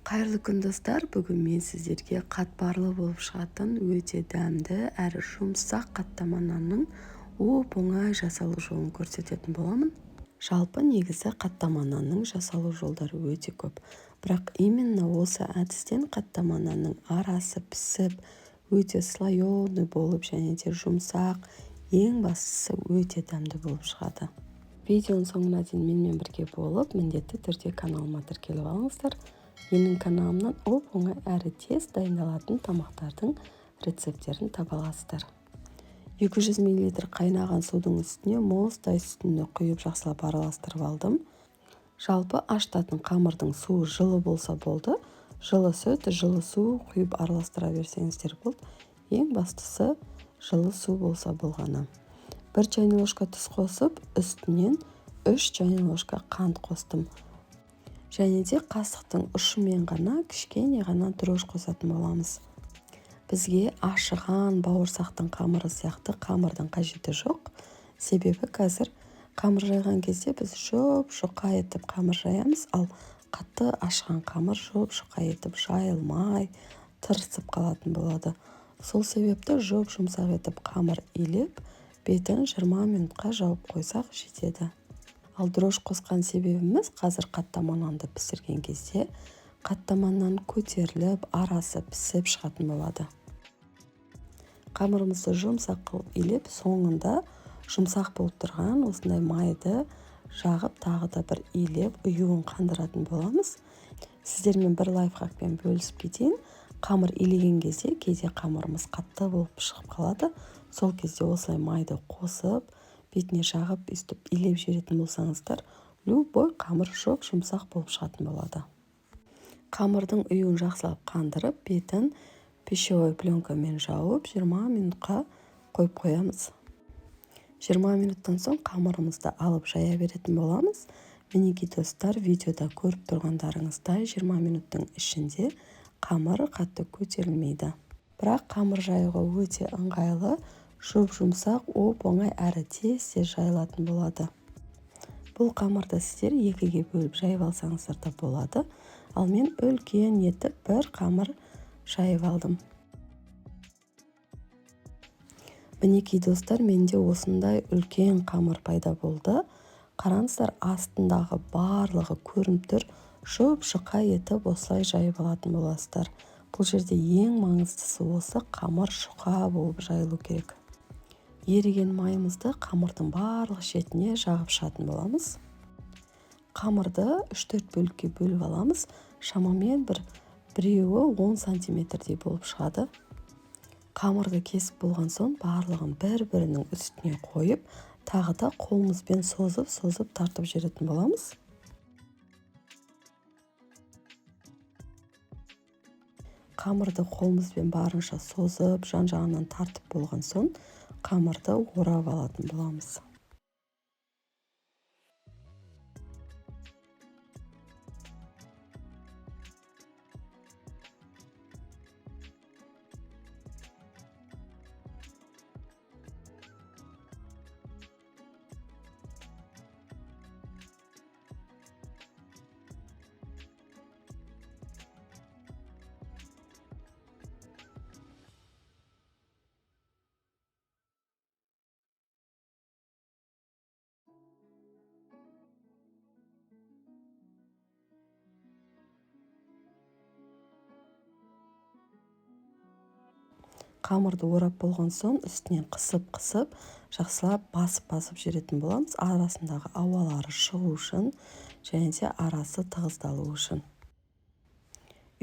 Қайырлы күн, достар! Бүгін мен сіздерге қатпарлы болып шығатын өте дәмді әрі жұмсақ қаттама нанның оп-оңай жасалу жолын көрсететін боламын. Жалпы негізі қаттама нанның жасалу жолдары өте көп. Бірақ именно осы әдістен қаттама нанның арасы пісіп, өте слоеный болып және де жұмсақ, ең бастысы өте дәмді болып шығады. Видеоның соңына дейін менімен бірге болып, міндетті түрде каналыма тіркеліп алыңыздар. Менің каналымнан оп-оңай әрі тез дайындалатын тамақтардың рецепттерін таба аласыздар. 200 мл қайнаған судың үстіне мұздай сүтіні құйып жақсылап араластырып алдым. Жалпы ашытатын қамырдың суы жылы болса болды. Жылы сүт, жылы су құйып араластыра берсеңіздер болды. Ең бастысы жылы су болса болғаны. 1 чайный ложка тұз қосып, үстінен 3 чайный ложка қант қостым. Және де қасықтың ұшымен ғана кішкене ғана дрожж қосатын боламыз. Бізге ашыған бауырсақтың қамыры сияқты қамырдың қажеті жоқ. Себебі қазір қамыр жайған кезде біз жұп-жұқа етіп қамыр жаямыз, ал қатты ашыған қамыр жұп-жұқа етіп жайылмай, тырысып қалатын болады. Сол себепті жұп-жұмсақ етіп қамыр илеп, бетін 20 минутқа жауып қойсақ жетеді. Ал дрожж қосқан себебіміз қазір қаттама нанды пісірген кезде қаттама нан көтеріліп, арасы пісіп шығатын болады. Қамырымызды жұмсақ қылып илеп, соңында жұмсақ болып тұрған осындай майды жағып, тағы да бір илеп, ұюын қандыратын боламыз. Сіздермен бір лайфхакпен бөлісіп кетейін. Қамыр илеген кезде кейде қамырымыз қатты болып шығып қалады. Сол кезде осылай майды қосып, бетіне жағып, өйстіп илеп жіберетін болсаңыздар, любой қамыр жұп-жұмсақ болып шығатын болады. Қамырдың ұюын жақсылап қандырып, бетін пищевой пленкамен жауып, 20 минутқа қойып қоямыз. 20 минуттан соң қамырымызды алып жая беретін боламыз. Мінекей, достар, видеода көріп тұрғандарыңыздай 20 минуттың ішінде қамыр қатты көтерілмейді. Бірақ қамыр жаюға өте ыңғайлы, жұп-жұмсақ, оп-оңай әрі тез-тез жайылатын болады. Бұл қамырды сіздер екіге бөліп жайып алсаңыздар да болады. Ал мен үлкен етіп бір қамыр жайып алдым. Мінекей, достар, менде осындай үлкен қамыр пайда болды. Қараңыздар, астындағы барлығы көрініп тұр. Жұп-жұқа етіп осылай жайып алатын боласыздар. Бұл жерде ең маңыздысы осы қамыр жұқа болып жайылу керек. Еріген майымызды қамырдың барлық шетіне жағып шығатын боламыз. Қамырды үш-төрт бөлікке бөліп аламыз. Шамамен біреуі 10 сантиметрдей болып шығады. Қамырды кесіп болған соң барлығын бір-бірінің үстіне қойып, тағы да қолымызбен созып-созып тартып жіберетін боламыз. Қамырды қолымызбен барынша созып, жан-жағынан тартып болған соң қамырды орап алатын боламыз. Қамырды орап болған соң үстінен қысып-қысып, жақсылап басып-басып жіберетін боламыз. Арасындағы ауалары шығу үшін және де арасы тығыздалу үшін.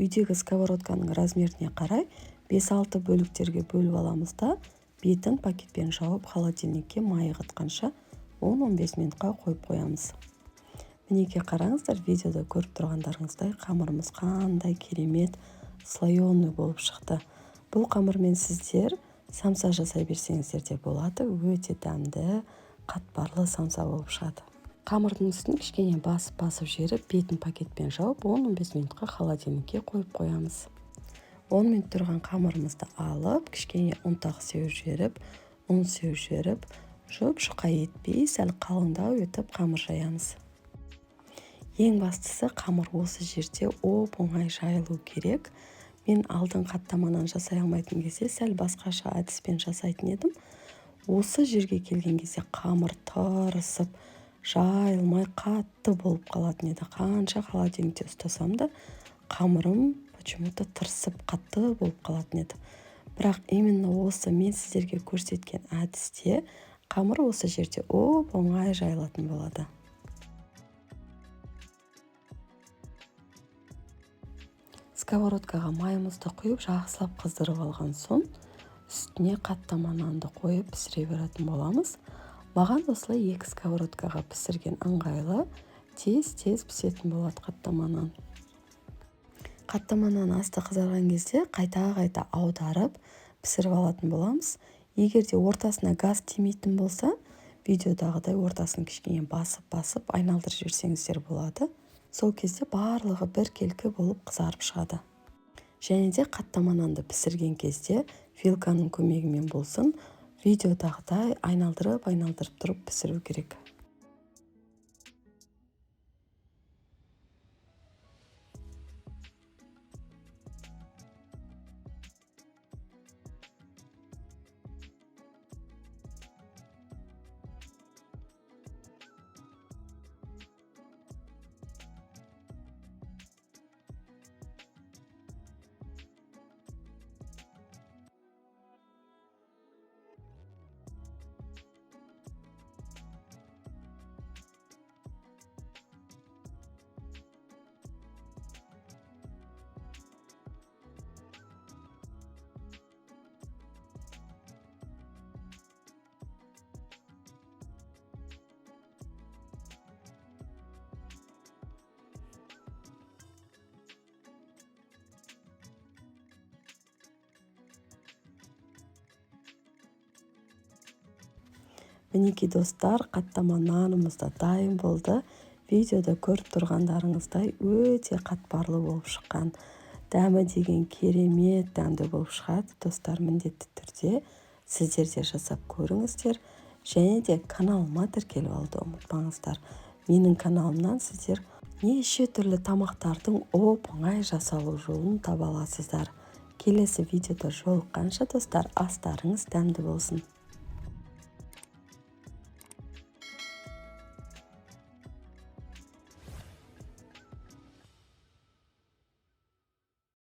Үйдегі сковородканың размеріне қарай бес-алты бөліктерге бөліп аламыз да, бетін пакетпен жауып, холодильникке майы қатқанша он-он бес минутқа қойып қоямыз. Мінекей, қараңыздар, видеода көріп тұрғандарыңыздай қамырымыз қандай керемет слоеный болып шықты. Бұл қамырмен сіздер самса жасай берсеңіздер де болады, өте дәмді, қатпарлы самса болып шығады. Қамырдың үстін кішкене басып-басып жіберіп, бетін пакетпен жауып, он-он бес минутқа холодильникке қойып қоямыз. 10 минут тұрған қамырымызды алып, кішкене ұнтақ сеуіп жіберіп, ұн сеуіп жіберіп, жұп-жұқа етпей, сәл қалыңдау етіп қамыр жаямыз. Ең бастысы қамыр осы жерде оп-оңай жайылу керек. Мен алдын қаттама нан жасай алмайтын кезде сәл басқаша әдіспен жасайтын едім. Осы жерге келген кезде қамыр тырысып жайылмай қатты болып қалатын еді. Қанша холодильникте ұстасам да қамырым почему-то тырысып қатты болып қалатын еді. Бірақ именно осы мен сіздерге көрсеткен әдісте қамыр осы жерде оп-оңай жайылатын болады. Сковородкаға майымызды құйып, жақсылап қыздырып алған соң үстіне қаттама нанды қойып пісіре беретін боламыз. Маған осылай 2 сковородкаға пісірген ыңғайлы, тез-тез пісетін болады қаттама нан. Қаттама нан асты қызарған кезде қайта-қайта аударып пісіріп алатын боламыз. Егер де ортасына газ тимейтін болса, видеодағыдай ортасын кішкене басып-басып айналдырып жіберсеңіздер болады. Сол кезде барлығы біркелкі болып қызарып шығады. Және де қаттама нанды пісірген кезде вилканың көмегімен болсын, видеодағыдай айналдырып-айналдырып тұрып пісіру керек. Мінекей достар, қаттама нанымыз да дайын болды. Видеода көріп тұрғандарыңыздай өте қатпарлы болып шыққан. Дәмі деген керемет дәмді болып шығады. Достар, міндетті түрде сіздер де жасап көріңіздер. Және де каналыма тіркеліп алуды ұмытпаңыздар. Менің каналымнан сіздер неше түрлі тамақтардың оп-оңай жасалу жолын таба аласыздар. Келесі видеода жолыққанша достар, астарыңыз дәмді болсын.